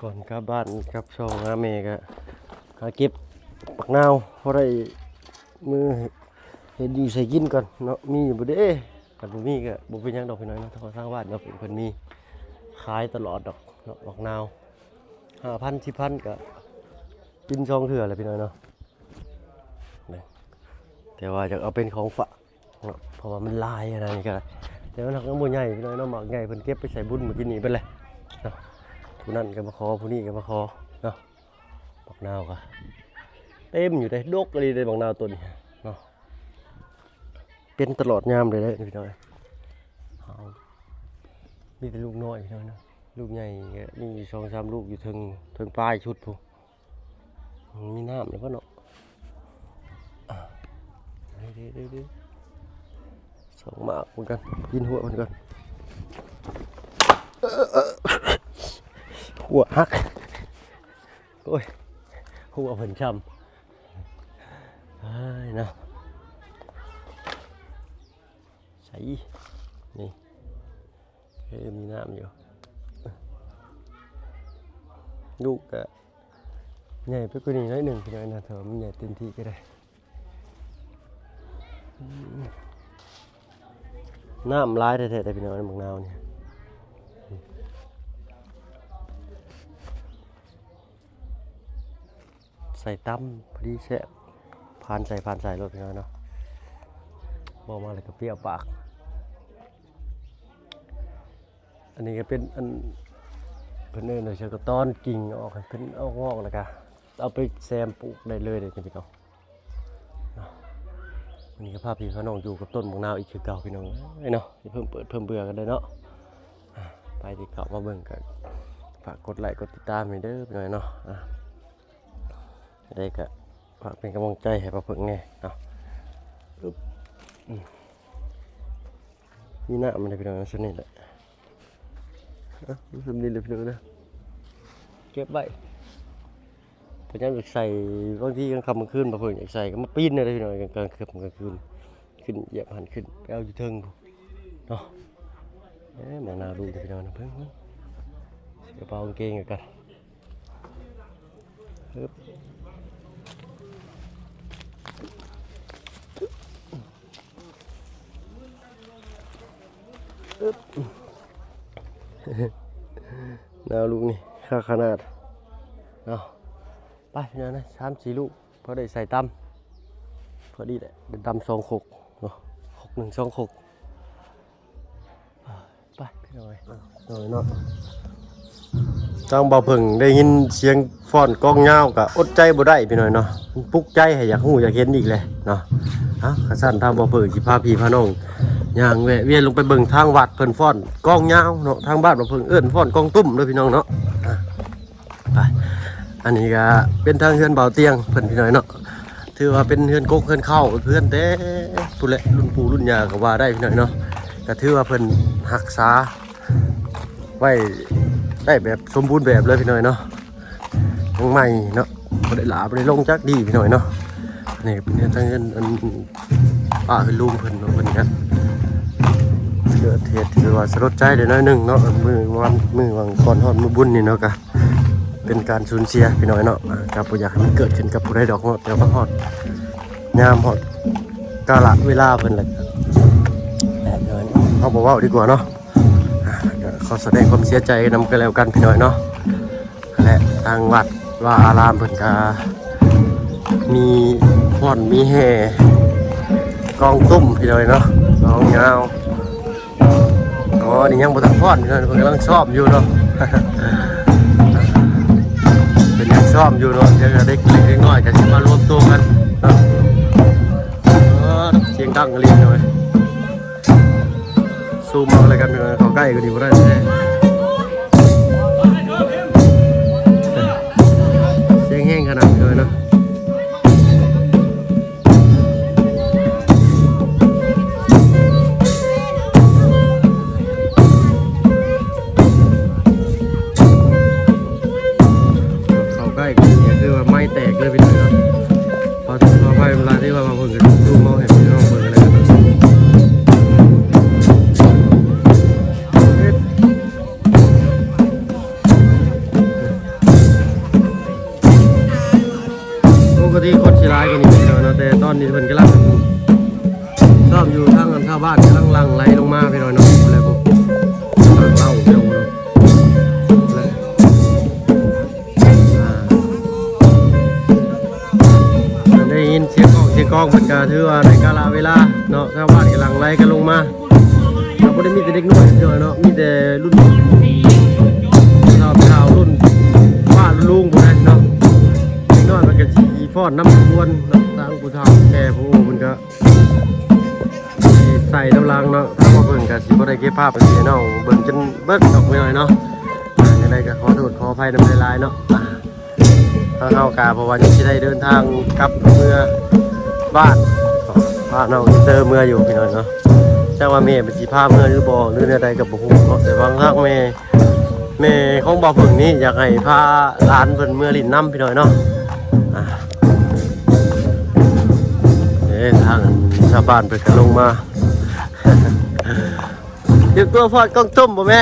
ກ່ອນກັບບ້ານກັບຊ່ອງຫາແມ່ກໍຫາເກັບບັກນາວ ພໍໄດ້ມື້ເຮັດຢູ່ໃສ່ກິນກ່ອນເນາະ. ມີຢູ່ບໍ່ເດ້? ຄັນບໍ່ມີກໍບໍ່ເປັນຫຍັງດອກພີ່ນ້ອງເນາະ, ທາງບ້ານເນາະ ເພິ່ນມີຂາຍຕະຫຼອດດອກເນາະ ບັກນາວ ຫ້າພັນ ສິບພັນ ກໍກິນສອງເທື່ອແຫຼະພີ່ນ້ອງເນາະ. ແຕ່ວ່າຢາກເອົາເປັນຂອງຝາກເນາະ ເພາະວ່າມັນຫຼາຍນະ ນີ້ກໍ ແຕ່ວ່າມັນຍັງບໍ່ໃຫຍ່ພີ່ນ້ອງເນາະ. ໝາກໃຫຍ່ເພິ່ນເກັບໄປໃສ່ບຸນມື້ກີ້ນີ້ເບິດແຫຼະເນາະ. ຜູ້ນັ້ນກໍມາຂໍ ຜູ້ນີ້ກໍມາຂໍເນາະ. ບັກນາວກໍເຕັມຢູ່ເດ້ ດົກອີ່ຫຼີເດ້ບັກນາວຕົ້ນນີ້ເນາະ. ເປັນຕະຫຼອດຍາມເລີຍເດ້ພີ່ນ້ອງ. ເຮົາມີແຕ່ລູກນ້ອຍພີ່ນ້ອງເນາະ, ລູກໃຫຍ່ກໍມີຢູ່ສອງສາມລູກຢູ່ເທິງ ເທິງປາຍສຸດພຸ້ນ. ມີນ້ຳແລ້ວບໍ່ເນາະ? ເດີໆໆ ສ່ອງໝາກເພິ່ນກ່ອນ ກິນຫົວເພິ່ນກ່ອນ. ຫົວຫັກ. ໂອ້ຍ ຫົວເພິ່ນຊ້ຳ. ເອີຍເນາະ ໃສນີ້ ເອີ ມີນ້ຳຢູ່. ລູກກະໃຫຍ່ໄປກວ່ານີ້ໜ້ອຍໜຶ່ງພີ່ນ້ອງເນາະ, ຖ້າວ່າມັນໃຫຍ່ເຕັມທີ່ກໍໄດ້. ນ້ຳຫຼາຍແທ້ໆເດ້ພີ່ນ້ອງ ໃນບັກນາວນີ້. ໃສ່ຕຳພໍດີແຊບ ຜ່ານໃສ່ ຜ່ານໃສ່ໂລດພີ່ນ້ອງເນາະ. ເວົ້າມາແລ້ວກໍປ່ຽວປາກ. ອັນນີ້ກໍເປັນອັນ ເພິ່ນເອີ້ນວ່າຊະກະຕອນ ກິ່ງອອກ ໃຫ້ເພິ່ນອອກງອກ ແລ້ວກໍເອົາໄປແຊມປູກໄດ້ເລີຍເດ້ພີ່ນ້ອງ. ເນາະ ມື້ນີ້ກໍພາພີ່ພານ້ອງຢູ່ກັບຕົ້ນບັກນາວອີກຄືເກົ່າພີ່ນ້ອງເອີຍເນາະ. ຢ່າເພີ່ມເປີດເພີ່ມເບື່ອກັນເດີເນາະ. ອ່າ ໃຜທີ່ເຂົ້າມາເບິ່ງກໍຝາກກົດໄລກົດຕິດຕາມໃຫ້ເດີພີ່ນ້ອງເນາະ. ອ່າ ໄດ້ກໍຝາກເປັນກຳລັງໃຈໃຫ້ບ່າວເຜິ້ງແດ່ເນາະ. ອຶບ ອືມ ມີນ້ຳມັນເດ້ພີ່ນ້ອງ ສ່ຳນີ້ແຫຼະ. ເອົາ ສ່ຳນີ້ແຫຼະພີ່ນ້ອງເດີ ເກັບໄວ້ ພະຍາຍາມຢາກໃສ່ ບາງທີກາງຄ່ຳກາງຄືນ ບ່າວເຜິ້ງຢາກໃສ່ກໍມາປີນເລີຍພີ່ນ້ອງ ກາງ ກາງຄ່ຳກາງຄືນ ຂຶ້ນຢຽບຫັ້ນ ຂຶ້ນໄປເອົາຢູ່ເທິງພຸ້ນເນາະ. ເອີ ບັກນາວລູກພີ່ນ້ອງເນາະ ເບິ່ງ ເບິ່ງ ໃສ່ກະເປົາກາງເກງກັນ. ອຶບ ອຶບ ແນວລູກນີ້ຄັກຂະໜາດເນາະ. ໄປພີ່ນ້ອງນະ ສາມສີ່ລູກ ພໍໄດ້ໃສ່ຕຳ ພໍດີແຫຼະ ໄດ້ຕຳສອງຄົກເນາະ ຄົກໜຶ່ງສອງຄົກ. ໄປພີ່ນ້ອງເອີຍ ເນາະ ທາງບ່າວເຜິ້ງໄດ້ຍິນສຽງຟ້ອນກອງຍາວກໍອົດໃຈບໍ່ໄດ້ພີ່ນ້ອງເນາະ ມັນປຸກໃຈໃຫ້ຢາກຮູ້ຢາກເຫັນອີກແຫຼະເນາະ. ເອົາ ຄັນຊັ້ນທາງບ່າວເຜິ້ງຊິພາພີ່ພານ້ອງຍ່າງແວະວຽນລົງໄປເບິ່ງທາງວັດເພິ່ນຟ້ອນກອງຍາວເນາະ, ທາງບ້ານບ່າວເຜິ້ງເອີ້ນຟ້ອນກອງຕຸ້ມເດີພີ່ນ້ອງເນາະ. ອ່າ ໄປ ອັນນີ້ກໍເປັນທາງເຮືອນບ່າວຕຽງເພິ່ນພີ່ນ້ອງເນາະ. ຖືວ່າເປັນເຮືອນກົກເຮືອນເຄົ້າ ເຮືອນແຕ່ພຸ້ນແຫຼະ ລຸ້ນປູ່ລຸ້ນຍ່າກໍວ່າໄດ້ພີ່ນ້ອງເນາະ. ກໍຖືວ່າເພິ່ນຮັກສາໄວ້ໄດ້ແບບສົມບູນແບບເລີຍພີ່ນ້ອງເນາະ, ຍັງໃໝ່ເນາະ ບໍ່ໄດ້ຫຼາບໍ່ໄດ້ລົງຈັກດີພີ່ນ້ອງເນາະ. ນີ້ເປັນເຮືອນ ທາງເຮືອນອັນ ປ້າເປັນລຸງເພິ່ນເນາະ ເພິ່ນກະເກີດເຫດທີ່ວ່າສະຫຼົດໃຈໄດ້ໜ້ອຍໜຶ່ງເນາະ ມື້ວານ ມື້ຫວ່າງກ່ອນຮອດມື້ບຸນນີ້ເນາະ. ກະເປັນການສູນເສຍພີ່ນ້ອງເນາະ ກະບໍ່ຢາກໃຫ້ມັນເກີດຂຶ້ນກັບຜູ້ໃດດອກເນາະ, ແຕ່ວ່າຮອດຍາມ ຮອດກາລະເວລາເພິ່ນແລ້ວ ເຮົາບໍ່ເວົ້າດີກວ່າເນາະ. ກະຂໍສະແດງຄວາມເສຍໃຈນຳກັນແລ້ວກັນພີ່ນ້ອງເນາະ. ແລະ ທາງວັດວາອາລາມເພິ່ນກະມີຟ້ອນມີແຫ່ກອງຕຸ້ມພີ່ນ້ອງເນາະ, ກອງຍາວ. ອໍ ນີ້ຍັງບໍ່ທັນຟ້ອນພີ່ນ້ອງ, ເພິ່ນກຳລັງຊ້ອມຢູ່ເນາະ, ເພິ່ນຍັງຊ້ອມຢູ່ເນາະ. ດຽວເດັກເລັກເດັກນ້ອຍກະຊິມາລວມຕົວກັນເນາະ. ເອີ ສຽງດັງອີ່ຫຼີເນາະ. ຊູມເອົາແລ້ວກັນພີ່ນ້ອງ, ເຂົ້າໃກ້ກໍດີບໍ່ໄດ້ແທ້ ສຽງແຮງຂະໜາດເລີຍເນາະ. ເຂົ້າໃກ້ກໍຄືວ່າໄມ້ແຕກເລີຍພີ່ນ້ອງເນາະ. ຂໍໂທດຂໍອະໄພເວລາທີ່ວ່າເພິ່ນກໍຊູມເອົາໃຫ້ພີ່ນ້ອງເບິ່ງກັນແລ້ວກັນເນາະ. ທີ່ຄົນຊິຫຼາຍກວ່ານີ້ເນາະ ແຕ່ຕອນນີ້ເພິ່ນກຳລັງຊ້ອມຢູ່ ທາງອັນຊາວບ້ານກຳລັງຫຼັ່ງໄຫຼລົງມາ ພີ່ນ້ອງເນາະ ແລ້ວພວກເລົ່າເຈົ້າເນາະ ອ່າ ໄດ້ຍິນສຽງກ້ອງສຽງກອງ ເພິ່ນກະຖືວ່າໄດ້ກາລະເວລາເນາະ ຊາວບ້ານກະຫຼັ່ງໄຫຼກັນລົງມາ ກໍບໍ່ໄດ້ມີແຕ່ເດັກນ້ອຍເນາະ ມີແຕ່ລຸ້ນເຖົ້າເຖົ້າ ລຸ້ນປ້າລຸ້ນລຸງພຸ້ນແຫຼະເນາະ ເດັກນ້ອຍມັນກະຊິຟ້ອນນຳຂະບວນເນາະ ທາງຜູ້ເຖົ້າແກ່ຜູ້ເພິ່ນກະຊິໃສ່ນຳຫຼັງເນາະ ທາງພໍ່ເພິ່ນກະຊິບໍ່ໄດ້ເກັບພາບໃຫ້ພີ່ນ້ອງເບິ່ງຈົນເບິດດອກ ພີ່ນ້ອງເນາະ ຈັ່ງໃດກໍຂໍໂທດຂໍອະໄພນຳຫຼາຍໆເນາະ. ທາງເຮົາກະ ເພາະວ່າຍັງຊິໄດ້ເດີນທາງກັບເມືອບ້ານ ພານ້ອງອິນເຕີເມືອຢູ່ ພີ່ນ້ອງເນາະ ຈັກວ່າແມ່ເພິ່ນຊິພາເມືອຫຼືບໍ່ ຫຼືແນວໃດກໍບໍ່ຮູ້ເນາະ ແຕ່ວ່າທາງແມ່ ແມ່ຂອງບ່າວເຜິ້ງນີ້ຢາກໃຫ້ພາຫຼານເພິ່ນເມືອຫຼິ້ນນຳ ພີ່ນ້ອງເນາະ ອ່າ ເອີ ທາງຊາວບ້ານເພິ່ນກໍລົງມາ ຕຽມຕົວຟ້ອນກ້ອງຕຸ້ມບໍ່ແມ່?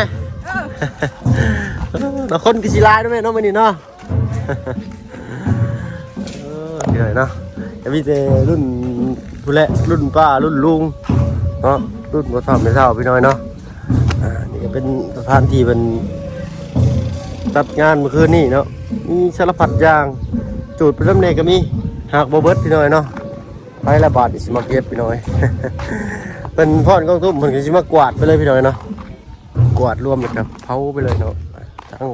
ເອີ ເນາະ ຄົນກໍຊິຫຼາຍເນາະແມ່ເນາະ ມື້ນີ້ເນາະ. ເອີ ພີ່ນ້ອງເນາະ ກໍມີແຕ່ລຸ້ນພຸ້ນແຫຼະ ລຸ້ນປ້າລຸ້ນລຸງເນາະ ລຸ້ນພໍ່ເຖົ້າແມ່ເຖົ້າ ພີ່ນ້ອງເນາະ. ອ່າ ນີ້ກໍເປັນສະຖານທີ່ເພິ່ນຈັດງານມື້ຄືນນີ້ເນາະ ມີສາລະພັດຢ່າງ ຈູດໄປນຳແດ່ກໍມີ ຫາກບໍ່ເບິດ ພີ່ນ້ອງເນາະ. ໄປລະບາດນີ້ຊິມາເກັບ ພີ່ນ້ອງເອີຍ ເພິ່ນຟ້ອນກ້ອງຕຸ້ມ ເພິ່ນກໍຊິມາກວາດໄປເລີຍ ພີ່ນ້ອງເນາະ ກວາດລວມແລ້ວກໍເຜົາໄປເລີຍເນາະ. ທາງ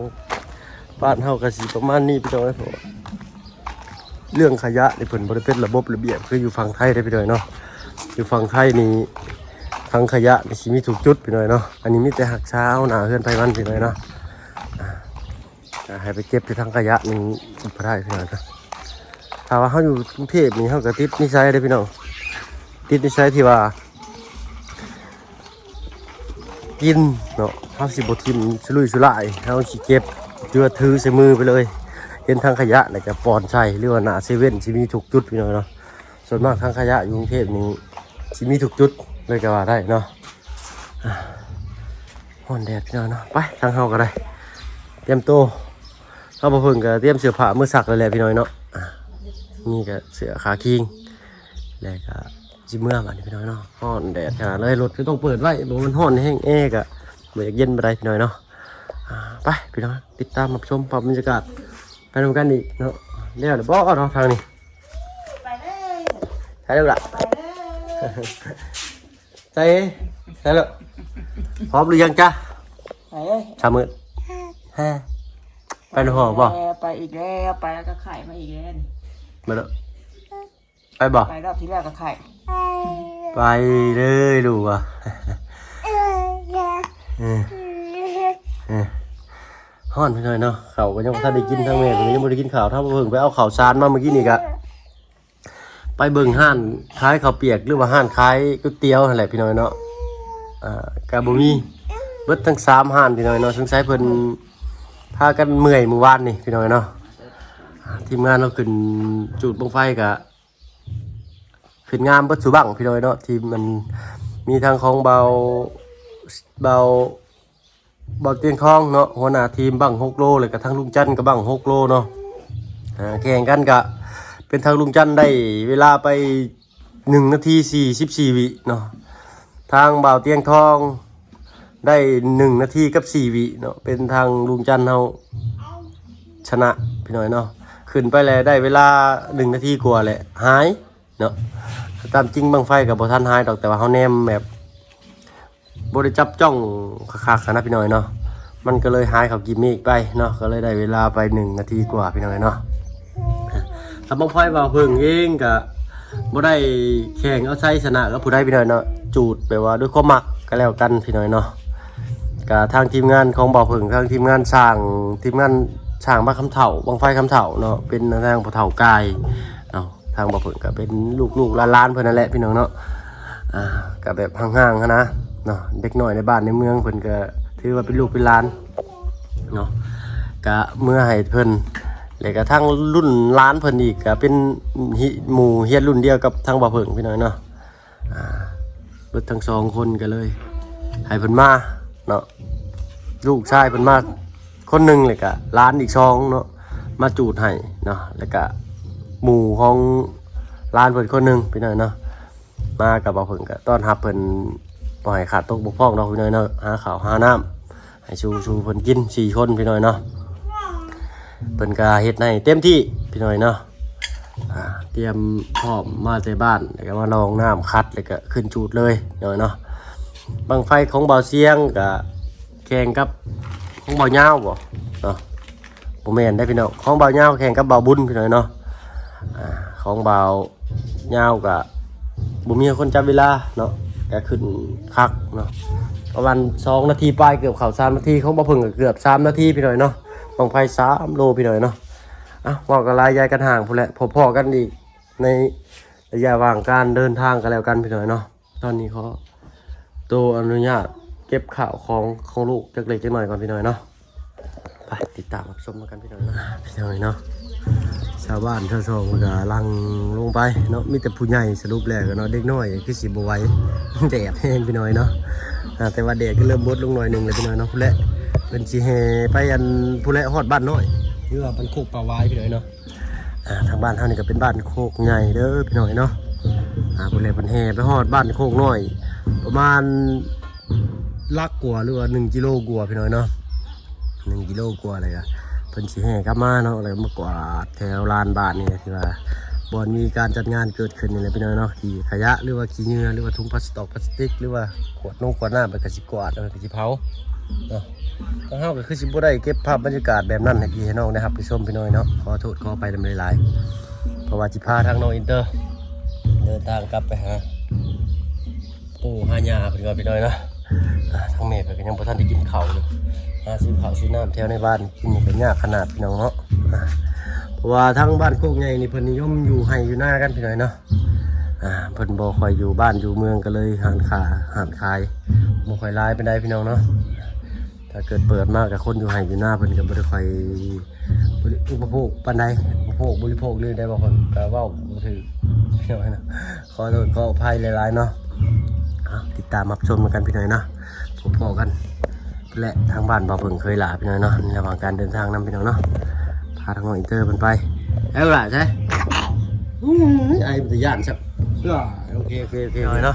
ບ້ານເຮົາກໍຊິປະມານນີ້ ພີ່ນ້ອງເອີຍ ເພາະວ່າເລື່ອງຂະຫຍະນີ້ເພິ່ນບໍ່ໄດ້ເປັນລະບົບລະບຽບຄືຢູ່ຝັ່ງໄທເດ້ ພີ່ນ້ອງເນາະ. ຢູ່ຝັ່ງໄທນີ້ ຖັງຂະຫຍະນີ້ຊິມີທຸກຈຸດ ພີ່ນ້ອງເນາະ ອັນນີ້ມີແຕ່ຮັກສາເອົາໜ້າເຮືອນໃຜມັນ ພີ່ນ້ອງເນາະ. ອ່າ ຈະໃຫ້ໄປເກັບທີ່ຖັງຂະຫຍະນີ້ບໍ່ໄດ້ ພີ່ນ້ອງເນາະ. ຖ້າວ່າເຮົາຢູ່ກຸງເທບນີ້ ເຮົາກໍຕິດນິໄສເດ້ ພີ່ນ້ອງ ຕິດນິໄສທີ່ວ່າ ກິນເນາະ ເຮົາຊິບໍ່ຖິ້ມສຸລຸຍສຸລາຍ ເຮົາຊິເກັບ ຫຼືວ່າຖືໃສ່ມືໄປເລີຍ ເຫັນຖັງຂະຫຍະແລ້ວກໍປ່ອນໃສ່ ຫຼືວ່າໜ້າເຊເວັ່ນຊິມີທຸກຈຸດ ພີ່ນ້ອງເນາະ. ສ່ວນມາກຖັງຂະຫຍະຢູ່ກຸງເທບນີ້ຊິມີທຸກຈຸດເລີຍກໍວ່າໄດ້ເນາະ. ອ່າ ຮ້ອນແດດ ພີ່ນ້ອງເນາະ ໄປ ທາງເຮົາກໍໄດ້ຕຽມໂຕ ທາງບ່າວເຜິ້ງກໍຕຽມເສື້ອຜ້າມື້ຊັກແລ້ວແຫຼະ ພີ່ນ້ອງເນາະ. ອ່າ ນີ້ກໍເສື້ອຂາຄີງ ແລ້ວກໍຊິເມືອບາດນີ້ ພີ່ນ້ອງເນາະ. ຮ້ອນແດດຂະໜາດເລີຍ ລົດກໍຕ້ອງເປີດໄວ້ ບໍ່ມັນຮ້ອນແຮງ ແອກໍບໍ່ຢາກເຢັນປານໃດ ພີ່ນ້ອງເນາະ. ອ່າ ໄປ ພີ່ນ້ອງ ຕິດຕາມຮັບຊົມພາບບັນຍາກາດໄປນຳກັນອີກເນາະ. ແລ້ວແລ້ວບໍ່ເນາະທາງນີ້? ໄປເລີຍ ໄປເລີຍລະ ໄປເລີຍ. ໃສ່ ໃສ່ລະ ພ້ອມຫຼືຍັງຈະ? ໄປເລີຍ ສາມມື້ ແຮ ໄປນະຫອບໍ່? ໄປອີກແລ້ວ ໄປແລ້ວກໍໄຂ້ມາອີກແລ້ວ ມາເດີ ໄປບໍ່? ໄປຮອບທີ່ແລ້ວກໍໄຂ້ ໄປເລີຍລູກວ່າ ເອີ ເອີ ຮ້ອນພີ່ນ້ອງເນາະ. ເຂົ້າກໍຍັງບໍ່ທັນໄດ້ກິນ ທາງແມ່ເພິ່ນກໍຍັງບໍ່ໄດ້ກິນເຂົ້າ ທາງເພິ່ນໄປເອົາເຂົ້າສານມາມື້ກີ້ນີ້ກະ ໄປເບິ່ງຮ້ານຂາຍເຂົ້າປຽກ ຫຼືວ່າຮ້ານຂາຍກ໋ວຍຕຽວຫັ້ນແຫຼະ ພີ່ນ້ອງເນາະ. ອ່າ ກະບໍ່ມີ ເບິດທັງສາມຮ້ານ ພີ່ນ້ອງເນາະ. ສົງໄສເພິ່ນພາກັນເມື່ອຍມື້ວານນີ້ ພີ່ນ້ອງເນາະ. ອ່າ ທີມງານເຮົາຂຶ້ນຈູດບັ້ງໄຟກະຂຶ້ນງາມເບິດສູ່ບັ້ງ ພີ່ນ້ອງເນາະ. ທີມມັນມີທັງຂອງເບົາ ເບົາ ບ່າວຕຽງທອງເນາະ ຫົວໜ້າທີມບັ້ງຫົກໂລ ແລ້ວກະທາງລຸງຈັນກະບັ້ງຫົກໂລເນາະ. ອ່າ ແຂ່ງກັນກະເປັນທາງລຸງຈັນໄດ້ເວລາໄປໜຶ່ງນາທີສີ່ສິບສີ່ວິເນາະ ທາງບ່າວຕຽງທອງໄດ້ໜຶ່ງນາທີກັບສີ່ວິເນາະ ເປັນທາງລຸງຈັນເຮົາຊະນະ ພີ່ນ້ອງເນາະ. ຂຶ້ນໄປແລ້ວໄດ້ເວລາໜຶ່ງນາທີກວ່າແຫຼະ ຫາຍ ເນາະ. ຕາມຈິງບັ້ງໄຟກໍບໍ່ທັນຫາຍດອກ ແຕ່ວ່າເຮົາແນມແບບບໍ່ໄດ້ຈັບຈ້ອງຄັກໆຫັ້ນນະ ພີ່ນ້ອງເນາະ ມັນກໍເລີຍຫາຍເຂົ້າກີບເມກໄປເນາະ ກໍເລີຍໄດ້ເວລາໄປໜຶ່ງນາທີກວ່າ ພີ່ນ້ອງເນາະ. ທາງບັ້ງໄຟບ່າວເຜິ້ງເອງກໍບໍ່ໄດ້ແຂ່ງເອົາໄຊຊະນະກັບຜູ້ໃດ ພີ່ນ້ອງເນາະ ຈູດແບບວ່າດ້ວຍຄວາມມັກກໍແລ້ວກັນ ພີ່ນ້ອງເນາະ. ກໍທາງທີມງານຂອງບ່າວເຜິ້ງ ທາງທີມງານຊ່າງ ທີມງານຊ່າງບ້ານຄຳເຖົ້າ ບັ້ງໄຟຄຳເຖົ້າເນາະ ເປັນທາງພໍ່ເຖົ້າກາຍເນາະ. ທາງບ່າວເຜິ້ງກໍເປັນລູກໆຫຼານໆເພິ່ນນັ້ນແຫຼະ ພີ່ນ້ອງເນາະ. ອ່າ ກໍແບບຫ່າງໆຫັ້ນນະເນາະ ເດັກນ້ອຍໃນບ້ານໃນເມືອງເພິ່ນກໍຖືວ່າເປັນລູກເປັນຫຼານເນາະ ກໍເມືອໃຫ້ເພິ່ນ ແລ້ວກໍທາງລຸ້ນຫຼານເພິ່ນອີກ ກໍເປັນ ຫ- ໝູ່ຮຽນລຸ້ນດຽວກັບທາງບ່າວເຜິ້ງ ພີ່ນ້ອງເນາະ. ອ່າ ເບິດທັງສອງຄົນກໍເລີຍໃຫ້ເພິ່ນມາເນາະ ລູກຊາຍເພິ່ນມາຄົນໜຶ່ງ ແລ້ວກະຫຼານອີກສອງເນາະ ມາຈູດໃຫ້ເນາະ ແລ້ວກະ ໝູ່ຂອງຫຼານເພິ່ນຄົນໜຶ່ງ ພີ່ນ້ອງເນາະ. ມາກັບບ່າວເຜິ້ງກໍຕ້ອນຮັບເພິ່ນ ບໍ່ໃຫ້ຂາດຕົກບົກຜ່ອງດອກ ພີ່ນ້ອງເນາະ. ຫາເຂົ້າຫານ້ຳໃຫ້ສູ່ ສູ່ເພິ່ນກິນສີ່ຄົນ ພີ່ນ້ອງເນາະ. ເພິ່ນກໍເຮັດໃຫ້ເຕັມທີ່ ພີ່ນ້ອງເນາະ. ອ່າ ຕຽມພ້ອມມາແຕ່ບ້ານ ແລ້ວກໍມາລອງນ້ຳຂັດ ແລ້ວກໍຂຶ້ນຈູດເລີຍ ພີ່ນ້ອງເນາະ. ບັ້ງໄຟຂອງບ່າວຊຽງກໍແຂ່ງກັບຂອງບ່າວຍາວບໍ່ເນາະ? ບໍ່ແມ່ນເດ້ພີ່ນ້ອງ, ຂອງບ່າວຍາວແຂ່ງກັບບ່າວບຸນ ພີ່ນ້ອງເນາະ. ອ່າ ຂອງບ່າວຍາວກະບໍ່ມີຄົນຈັບເວລາເນາະ, ກະຂຶ້ນຄັກເນາະ, ປະມານສອງນາທີປາຍ ເກືອບເຂົ້າສາມນາທີ, ຂອງບ່າວເຜິ້ງກະເກືອບສາມນາທີ ພີ່ນ້ອງເນາະ. ບັ້ງໄຟສາມໂລ ພີ່ນ້ອງເນາະ. ອ່ະ ເວົ້າກັນຫຼາຍ ຢາຍກັນຫ່າງພຸ້ນແຫຼະ, ພໍ້ໆກັນອີກໃນໄລຍະຫວ່າງການເດີນທາງກໍແລ້ວກັນ ພີ່ນ້ອງເນາະ. ຕອນນີ້ຂໍໂຕອະນຸຍາດເກັບຂ້າວຂອງຂອງລູກຈັກເລັກຈັກໜ້ອຍກ່ອນ ພີ່ນ້ອງເນາະ. ໄປຕິດຕາມຮັບຊົມນຳກັນ ພີ່ນ້ອງເນາະ. ພີ່ນ້ອງເນາະ, ຊາວບ້ານຊາວຊ່ອງເພິ່ນກະຫຼັ່ງລົງໄປເນາະ, ມີແຕ່ຜູ້ໃຫຍ່. ສະຫຼຸບແລ້ວກໍເນາະ, ເດັກນ້ອຍຄືຊິບໍ່ໄຫວ ແດດແຮງ ພີ່ນ້ອງເນາະ. ອ່າ ແຕ່ວ່າແດດກໍເລີ່ມບົດລົງໜ້ອຍໜຶ່ງແລ້ວ ພີ່ນ້ອງເນາະ. ພຸ້ນແຫຼະ ເພິ່ນຊິແຫ່ໄປອັນ ພຸ້ນແຫຼະ ຮອດບ້ານນ້ອຍ ຫຼືວ່າບ້ານໂຄກປ່າຫວາຍ ພີ່ນ້ອງເນາະ. ອ່າ ທາງບ້ານເຮົານີ້ກໍເປັນບ້ານໂຄກໃຫຍ່ເດີ ພີ່ນ້ອງເນາະ. ອ່າ ພຸ້ນແຫຼະ ເພິ່ນແຫ່ໄປຮອດບ້ານໂຄກນ້ອຍ ປະມານຫຼັກກວ່າ ຫຼືວ່າໜຶ່ງກິໂລກວ່າ ພີ່ນ້ອງເນາະ, ໜຶ່ງກິໂລກວ່າ. ແລ້ວກໍເພິ່ນຊິແຫ່ກັບມາເນາະ, ແລ້ວມາກວາດແຖວລານບ້ານນີ້ ທີ່ວ່າບ່ອນມີການຈັດງານເກີດຂຶ້ນນີ້ແຫຼະ ພີ່ນ້ອງເນາະ. ຂີ້ຂະຫຍະ ຫຼືວ່າຂີ້ເຫຍື້ອ ຫຼືວ່າຖົງພລາສຕອກ ພລາສຕິກ ຫຼືວ່າຂວດນົງຂວດນ້ຳ ເພິ່ນກໍຊິກວາດ ແລ້ວເພິ່ນກໍຊິເຜົາເນາະ. ທາງເຮົາກໍຄືຊິບໍ່ໄດ້ເກັບພາບບັນຍາກາດແບບນັ້ນໃຫ້ພີ່ໃຫ້ນ້ອງໄດ້ຮັບໄດ້ຊົມ ພີ່ນ້ອງເນາະ, ຂໍໂທດຂໍອະໄພນຳຫຼາຍໆ. ເພາະວ່າຊິພາທາງນ້ອງອິນເຕີເດີນທາງກັບໄປຫາປູ່ຫາຍ່າເພິ່ນກ່ອນ ພີ່ນ້ອງເນາະ. ອ່າ ທາງແມ່ເພິ່ນກໍຍັງບໍ່ທັນໄດ້ກິນເຂົ້າຢູ່, ຫາຊື້ເຂົ້າຊື້ນ້ຳແຖວໃນບ້ານກິນນີ້ກໍຍາກຂະໜາດ ພີ່ນ້ອງເນາະ. ອ່າ ເພາະວ່າທາງບ້ານໂຄກໃຫຍ່ນີ້ເພິ່ນນິຍົມຢູ່ໄຮ່ຢູ່ນາກັນ ພີ່ນ້ອງເນາະ. ອ່າ ເພິ່ນບໍ່ຄ່ອຍຢູ່ບ້ານຢູ່ເມືອງ ກໍເລີຍຮ້ານຄ້າຮ້ານຂາຍບໍ່ຄ່ອຍຫຼາຍປານໃດ ພີ່ນ້ອງເນາະ. ຖ້າເກີດເປີດມາກໍຄົນຢູ່ໄຮ່ຢູ່ນາເພິ່ນກໍບໍ່ໄດ້ຄ່ອຍບໍລິ ອຸປະໂພກປານໃດ, ອຸປະໂພກບໍລິໂພກຫຼືໃດ ບາງຄົນກໍເວົ້າບໍ່ຖືກ ຂໍໂທດຂໍອະໄພຫຼາຍໆເນາະ. ເອົາ ຕິດຕາມຮັບຊົມນຳກັນ ພີ່ນ້ອງເນາະ, ພົບພໍ້ກັນ ແລະ ທາງບ້ານບ່າວເຜິ້ງເຄີຍຫຼ້າ ພີ່ນ້ອງເນາະ, ໃນລະຫວ່າງການເດີນທາງນຳ ພີ່ນ້ອງເນາະ. ພາທາງນ້ອງອິນເຕີເພິ່ນໄປ ເອົາຫຼ້າໃສ ອືມ ໄອເປັນຕາຢ້ານຊະ. ໂອເຄ ໂອເຄ ໂອເຄ ເນາະ.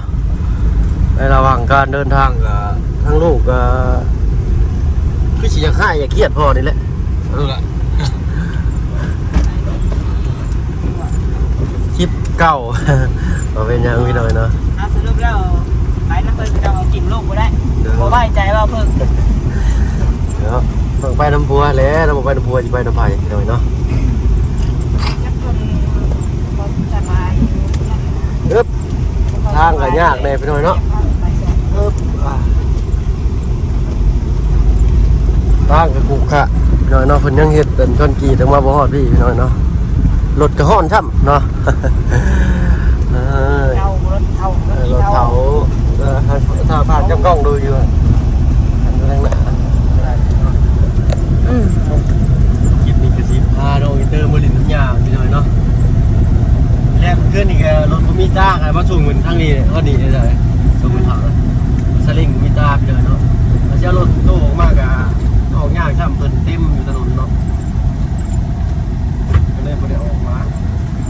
ໃນລະຫວ່າງການເດີນທາງກໍ ທາງລູກກໍຄືຊິຢາກຮ້າຍຢາກຄຽດພໍ່ນີ້ແຫຼະ. ເອົາລະ ຄລິບເກົ່າ ບໍ່ເປັນຫຍັງ ພີ່ນ້ອງເນາະ. ເອົາ ສະຫຼຸບແລ້ວ ໄປນຳເພິ່ນ ເຈົ້າເອົາຖິ້ມລູກບໍ່ໄດ້ ບໍ່ໄວ້ໃຈວ່າເພິ່ນ ເນາະ. ຕ້ອງໄປນຳຜົວແຫຼະ, ນຳ ບໍ່ໄປນຳຜົວ ຊິໄປນຳໃຜ ພີ່ນ້ອງເນາະ. ອຶບ ທາງກໍຍາກແດ່ ພີ່ນ້ອງເນາະ. ອຶບ ທາງກໍຂຸຂະ ພີ່ນ້ອງເນາະ, ເພິ່ນຍັງເຮັດເປັນຄອນກຣີດ ຍັງມາບໍ່ຮອດພີ້ ພີ່ນ້ອງເນາະ. ລົດກໍຮ້ອນຊ້ຳເນາະ. ເອີ ເຖົ້າ ລົດເຖົ້າ ເອີ ລົດເຖົ້າ ເອີ ຖ້າ ຖ້າຜ່ານຈັບກ້ອງດູຢູ່ ອືມ ຄລິບນີ້ກໍຊິພານ້ອງອິນເຕີມາຫຼິ້ນນ້ຳຍາ ພີ່ນ້ອງເນາະ. ແລະ ເມື່ອຄືນນີ້ກໍລົດບໍ່ມີຕາ ກໍມາສົ່ງເພິ່ນທາງນີ້ ຮອດນີ້ເລີຍ ສົ່ງເພິ່ນເຂົ້າ ສະລິງບໍ່ມີຕາ ພີ່ນ້ອງເນາະ. ແລ້ວຊິເອົາລົດຕູ້ອອກມາກໍອອກຍາກຊ້ຳ ເພິ່ນເຕັມຢູ່ຖະໜົນເນາະ ກໍເລີຍບໍ່ໄດ້ອອກມາ.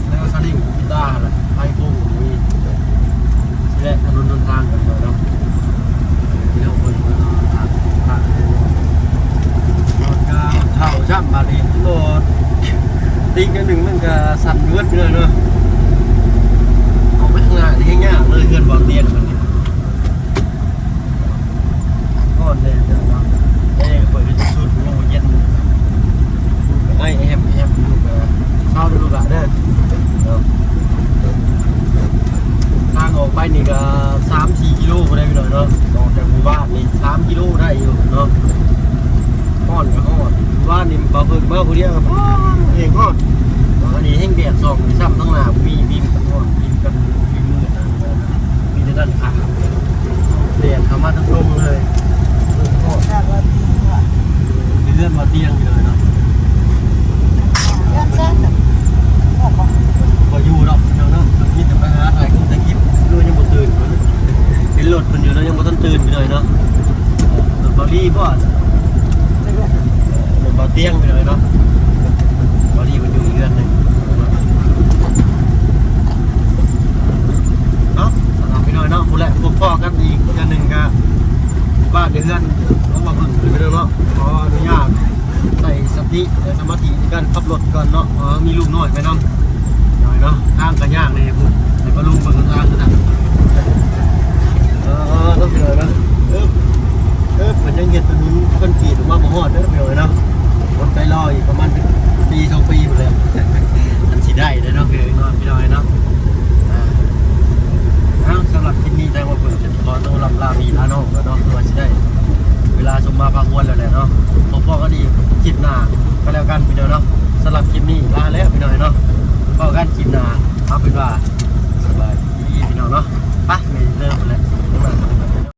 ແລ້ວສະລິງມີຕາລະ ໄຟໂປ່ງມີ ແລະ ຖະໜົນຫົນທາງກໍດີເນາະ ພີ່ນ້ອງເພິ່ນ ທາງ ທາງ ລົດກໍເຖົ້າຊ້ຳບາດນີ້ ລົດຕິກໜ້ອຍໜຶ່ງມັນກໍສັ່ນເວີດເລີຍເນາະ. ອອກໄປຂ້າງໜ້ານີ້ແຮງຍາກເລີຍ ເຮືອນບໍ່ຕຽງບັດນີ້. ຮ້ອນແດ່ເນາະ ແອກໍເປີດໃຫ້ສຸດໆ ຍັງບໍ່ເຢັນ ໄອແຮບໆ ຢູ່ ກໍເຊົາເດີລູກຫຼານເດີເນາະ. ທາງອອກໄປນີ້ກໍສາມສີ່ກິໂລໄດ້ພີ່ນ້ອງເນາະ, ອອກຈາກໝູ່ບ້ານນີ້ສາມກິໂລໄດ້ຢູ່ເນາະ. ຮ້ອນກໍຮ້ອນ ໝູ່ບ້ານນີ້ບ່າວເຜິ້ງມາຜູ້ດຽວກໍ ໂອ້ຍ ແຮງຮ້ອນ. ອັນນີ້ແຮງແດດສ່ອງຊ້ຳ ທາງໜ້າມີ ມີກັນຮ້ອນ ມີກັນ ມີມືດ ມີແຕ່ນັ້ນ ແດດເຂົ້າມາທາງລົງເລີຍ. ເຮືອນບໍ່ຕຽງຢູ່ເລີຍເນາະ. ບໍ່ຢູ່ດອກເນາະ, ມີແຕ່ໄປຫາຖ່າຍຮູບຖ່າຍຄລິບ. ຄືຍັງບໍ່ຕື່ນ, ເຫັນລົດເພິ່ນຢູ່ເນາະ, ຍັງບໍ່ທັນຕື່ນໄປເລີຍເນາະ. ລົດບໍ່ລີບໍ່? ລົດບໍ່ຕຽງໄປເລີຍເນາະ. ບໍ່ລີມັນຢູ່ອີກເຮືອນໜຶ່ງ. ເຮືອນຂອງບ່າວເພິ່ງເດີເນາະ. ຂໍອະນຸຍາດໃສ່ສະຕິ ແລະ ສະມາທິໃນການຂັບລົດກ່ອນເນາະ ເພາະມີລູກນ້ອຍໄປນຳ ນ້ອຍເນາະ. ທາງກໍຍາກແດ່ພຸ້ນ ໃຫ້ປ້າລຸງເບິ່ງທາງນະ. ເອີ ເນາະ ພີ່ນ້ອງເນາະ. ເອີ ເອີ ເພິ່ນຍັງເຮັດຖະໜົນຄອນກຣີດອອກມາບໍ່ຮອດເດີ ພີ່ນ້ອງເນາະ. ອົດໃຈລໍອີກປະມານປີສອງປີພຸ້ນແຫຼະ ອັນຊິໄດ້ເດ້ເນາະ ພີ່ນ້ອງເນາະ. ເອົາ ສຳລັບຄລິບນີ້ ທາງບ່າວເພິ່ງຈະຂໍໂຕລ່ຳລາພີ່ລານ້ອງກ່ອນເນາະ.